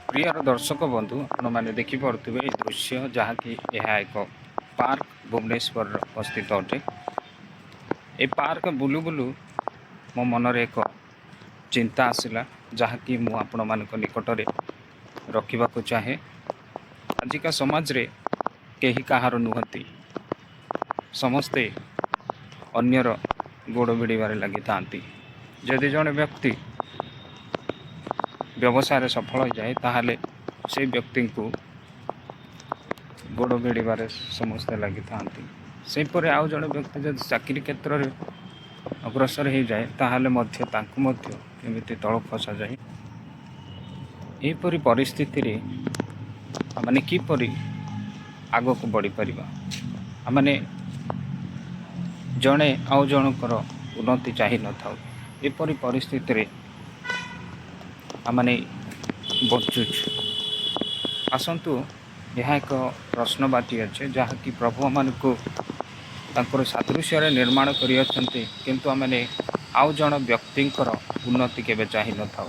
ପ୍ରିୟର ଦର୍ଶକ ବନ୍ଧୁ, ଆପଣମାନେ ଦେଖିପାରୁଥିବେ ଏହି ଦୃଶ୍ୟ, ଯାହାକି ଏହା ଏକ ପାର୍କ, ଭୁବନେଶ୍ୱରର ଅବସ୍ଥିତ ଅଟେ। ଏ ପାର୍କ ବୁଲୁ ବୁଲୁ ମୋ ମନରେ ଏକ ଚିନ୍ତା ଆସିଲା, ଯାହାକି ମୁଁ ଆପଣମାନଙ୍କ ନିକଟରେ ରଖିବାକୁ ଚାହେଁ। ଆଜିକା ସମାଜରେ କେହି କାହାର ନୁହନ୍ତି। ସମସ୍ତେ ଅନ୍ୟର ଗୋଡ଼ ଭିଡ଼ିବାରେ ଲାଗିଥାନ୍ତି। ଯଦି ଜଣେ ବ୍ୟକ୍ତି ବ୍ୟବସାୟରେ ସଫଳ ହୋଇଯାଏ, ତାହେଲେ ସେଇ ବ୍ୟକ୍ତିଙ୍କୁ ଗୋଡ଼ ଭିଡ଼ିବାରେ ସମସ୍ତେ ଲାଗିଥାନ୍ତି। ସେହିପରି ଆଉ ଜଣେ ବ୍ୟକ୍ତି ଯଦି ଚାକିରି କ୍ଷେତ୍ରରେ ଅଗ୍ରସର ହେଇଯାଏ, ତାହେଲେ ମଧ୍ୟ ତାଙ୍କୁ ମଧ୍ୟ କେମିତି ତଳ ଖସାଯାଏ। ଏହିପରି ପରିସ୍ଥିତିରେ ଆମେ କିପରି ଆଗକୁ ବଢ଼ିପାରିବା? ଆମମାନେ ଜଣେ ଆଉ ଜଣଙ୍କର ଉନ୍ନତି ଚାହିଁନଥାଉ। ଏପରି ପରିସ୍ଥିତିରେ ଆମମାନେ ବଞ୍ଚୁଛୁ। ଆସନ୍ତୁ, ଏହା ଏକ ପ୍ରଶ୍ନବାଚୀ ଅଛି, ଯାହାକି ପ୍ରଭୁ ଆମମାନଙ୍କୁ ତାଙ୍କର ସାଦୃଶ୍ୟରେ ନିର୍ମାଣ କରିଅଛନ୍ତି, କିନ୍ତୁ ଆମମାନେ ଆଉ ଜଣ ବ୍ୟକ୍ତିଙ୍କର ଉନ୍ନତି କେବେ ଚାହିଁନଥାଉ।